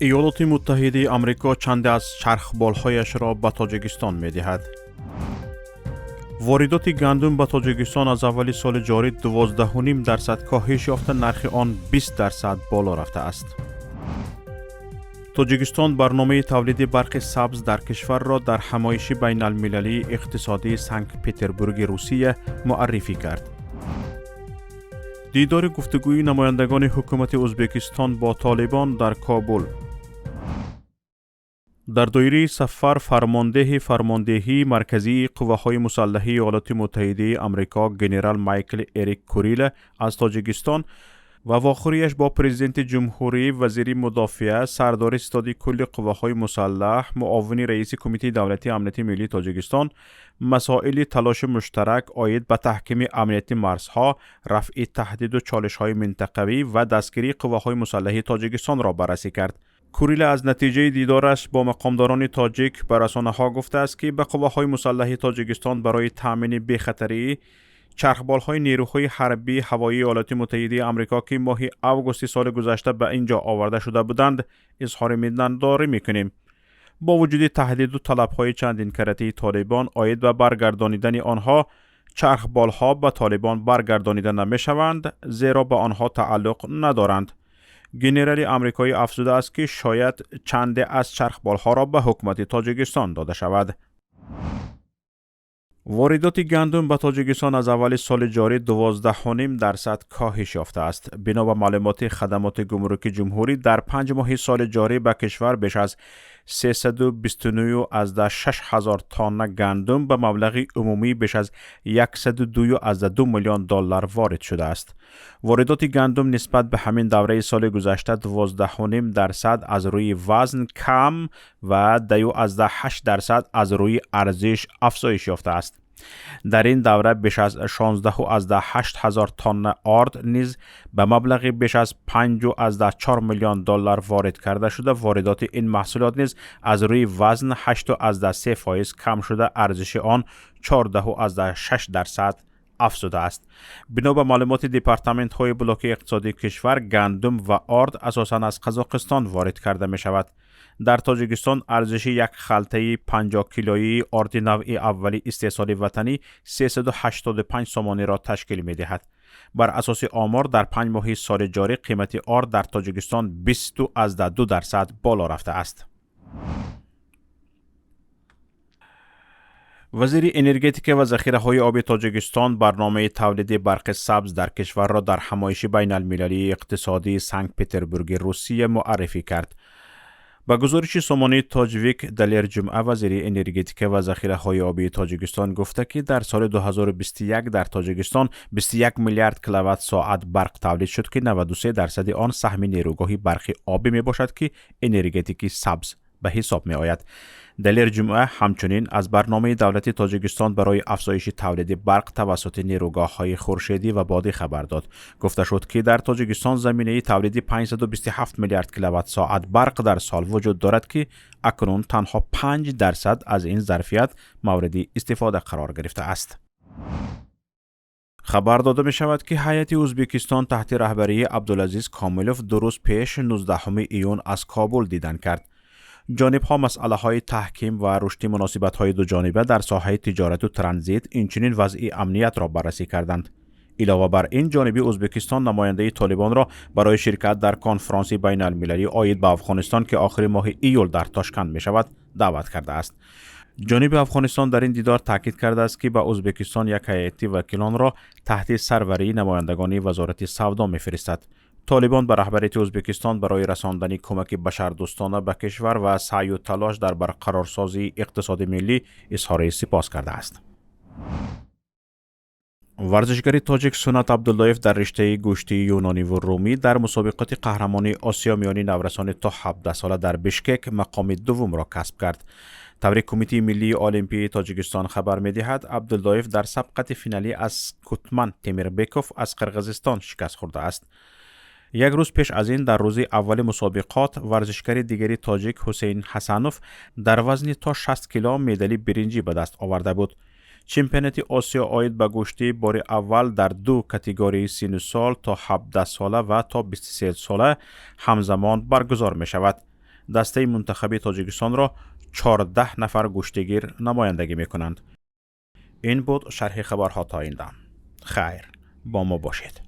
Иёлоти Муттаҳидаи Амрико чанде аз чархболҳояшро ба Тоҷикистон медиҳад. Воридоти гандум ба Тоҷикистон аз аввали соли ҷорӣ 12,5% коҳиш ёфта, нархи он 20% боло рафтааст. Тоҷикистон барномаи тавлиди барқи сабз дар кишварро дар ҳамоиши байналмилалии иқтисодии Санкт-Петербурги Русия муаррифӣ кард. Дидори гуфтугӯи намояндагони ҳукумати Ӯзбекистон бо Толибон дар Кобул. Дар доираи сафар фармондеҳи Фармондеҳии Марказии Қувваҳои Мусаллаҳи Иёлоти Муттаҳидаи Амрико генерал Майкл Эрик Курила аз Тоҷикистон ва вохӯрияш бо Президенти Ҷумҳурӣ, вазири мудофиа, сардори Ситоди кулли қувваҳои мусаллаҳ, муовини раиси Кумитаи давлатии амнияти миллии Тоҷикистон масоили талоши муштарак оид ба таҳкими амнияти марзҳо, рафъи таҳдиду чолишҳои минтақавӣ ва дастгирии қувваҳои мусаллаҳи Тоҷикистонро баррасӣ кард. Курила аз натиҷаи дидораш бо мақомдорони тоҷик ба расонаҳо гуфтааст, ки ба қувваҳои мусаллаҳи Тоҷикистон барои таъмини бехатарии чархболҳои нерӯҳои ҳарбии ҳавоии Иёлоти Муттаҳидаи Амрико, ки моҳи августи соли гузашта ба ин ҷо оварда шуда буданд, изҳори миннатдорӣ мекунем. Бо вуҷуди таҳдиду талабҳои чандинкаратии Толибон оид ба баргардонидани онҳо, чархболҳо ба Толибон баргардонида намешаванд, зеро ба онҳо тааллуқ надоранд. Генерали амрикоӣ афзудааст, ки шояд чанде аз чархболҳоро ба ҳукумати Тоҷикистон дода шавад. Воридоти гандум ба Тоҷикистон аз аввали соли ҷорӣ 12,5% коҳиш ёфтааст. Бино ба маълумоти хадамоти гумруки ҷумҳурӣ, дар 5 моҳи соли ҷорӣ ба кишвар беш аз 329,6 ҳазор тонна гандум ба маблағи умумии беш аз 102,2 миллион доллар ворид шудааст. Воридоти гандум нисбат ба ҳамин давраи соли гузашта 12,5% аз рӯи вазн кам ва 10,8% аз рӯи арзиш афзоиш ёфтааст. Дар ин давра беш аз 16,8 ҳазор тонна орд низ ба маблағи беш аз 5,4 миллион доллар ворид карда шуда, воридоти ин маҳсулот низ аз рӯи вазн 8,3% кам шуда, арзиши он 14,6% афзудааст. Бино ба маълумоти департаментҳои блоки иқтисодии кишвар, гандум ва орд асосан аз Қазоқистон ворид карда мешавад. Дар Тоҷикистон арзиши як халтаи 50 килоии орди навъи аввали истеҳсоли ватанӣ 385 сомониро ташкил медиҳад. Бар асоси омор, дар 5 моҳи соли ҷорӣ қимати орд дар Тоҷикистон 20,2% боло рафтааст. Вазири энергетика ва захираҳои оби Тоҷикистон барномаи тавлиди барқи сабз дар кишварро дар ҳамоиши байналмилалии иқтисодии Санкт-Петербурги Русия муаррифӣ кард. Ба гузориши сомонаи Тоҷвик, Далер Ҷумъа, вазири энергетика ва захираҳои обии Тоҷикистон, гуфта, ки дар соли 2021 дар Тоҷикистон 21 миллиард киловатт соат барқ тавлид шуд, ки 93 дарсади он саҳми нерӯгоҳи барқи обӣ мебошад, ки энергетики сабз ба ҳисоб меояд. Далер Ҷумъа ҳамчунин аз барномаи давлати Тоҷикистон барои афзоиши тавлиди барқ тавассути нерӯгоҳҳои хуршедӣ ва бодӣ хабар дод. Гуфта шуд, ки дар Тоҷикистон заминаи тавлиди 527 миллиард киловатт соат барқ дар сол вуҷуд дорад, ки акнун танҳо 5% аз ин зарфият мавриди истифода қарор гирифтааст. Хабар дода мешавад, ки ҳайати Ӯзбекистон таҳти раҳбарии Абдулазиз Комилов 2 рӯз пеш, 19 июн, аз Кобул дидан кард. Ҷонибҳо масъалаҳои таҳким ва рушди муносибатҳои дуҷониба дар соҳаи тиҷорату транзит, инчунин вазъи амниятро баррасӣ карданд. Илова бар ин, ҷониби Ӯзбекистон намояндаи Толибонро барои ширкат дар конфронси байналмилалӣ оид ба Афғонистон, ки охири моҳи июл дар Тошканд мешавад, даъват кардааст. Ҷониби Афғонистон дар ин дидор таъкид кардааст, ки ба Ӯзбекистон як ҳайати вакилонро таҳти сарварии намояндагони Вазорати савдо мефиристад. Толибон ба раҳбарияти Ӯзбекистон барои расондани кӯмаки башардӯстона ба кишвар ва саъю талош дар барқарорсозии иқтисоди миллӣ изҳори сипос кардааст. Варзишгари тоҷик Сунат Абдуллоев дар риштаи гӯштии юнониву румӣ дар мусобиқоти қаҳрамонии Осиё миёни наврасони то 17 сола дар Бишкек мақоми дуввумро касб кард. Тавре Кумитаи миллии олимпии Тоҷикистон хабар медиҳад, Абдуллоев дар сабқати финалӣ аз Кутман Темирбеков аз Қирғизистон шикаст хӯрдааст. Як рӯз пеш аз ин, дар рӯзи аввали мусобиқот, варзишгари дигари тоҷик Ҳусейн Ҳасанов дар вазни то 60 кило медали биринҷӣ ба даст оварда буд. Чемпионати Осиё оид ба гӯштӣ бори аввал дар ду категорияи сину сол, то 17 сола ва то 23 сола, ҳамзамон баргузор мешавад. Дастаи мунтахаби Тоҷикистонро 14 нафар гӯштигир намояндагӣ мекунанд. Ин буд шарҳи хабарҳо то ин дам. Хайр, бо мо бошед.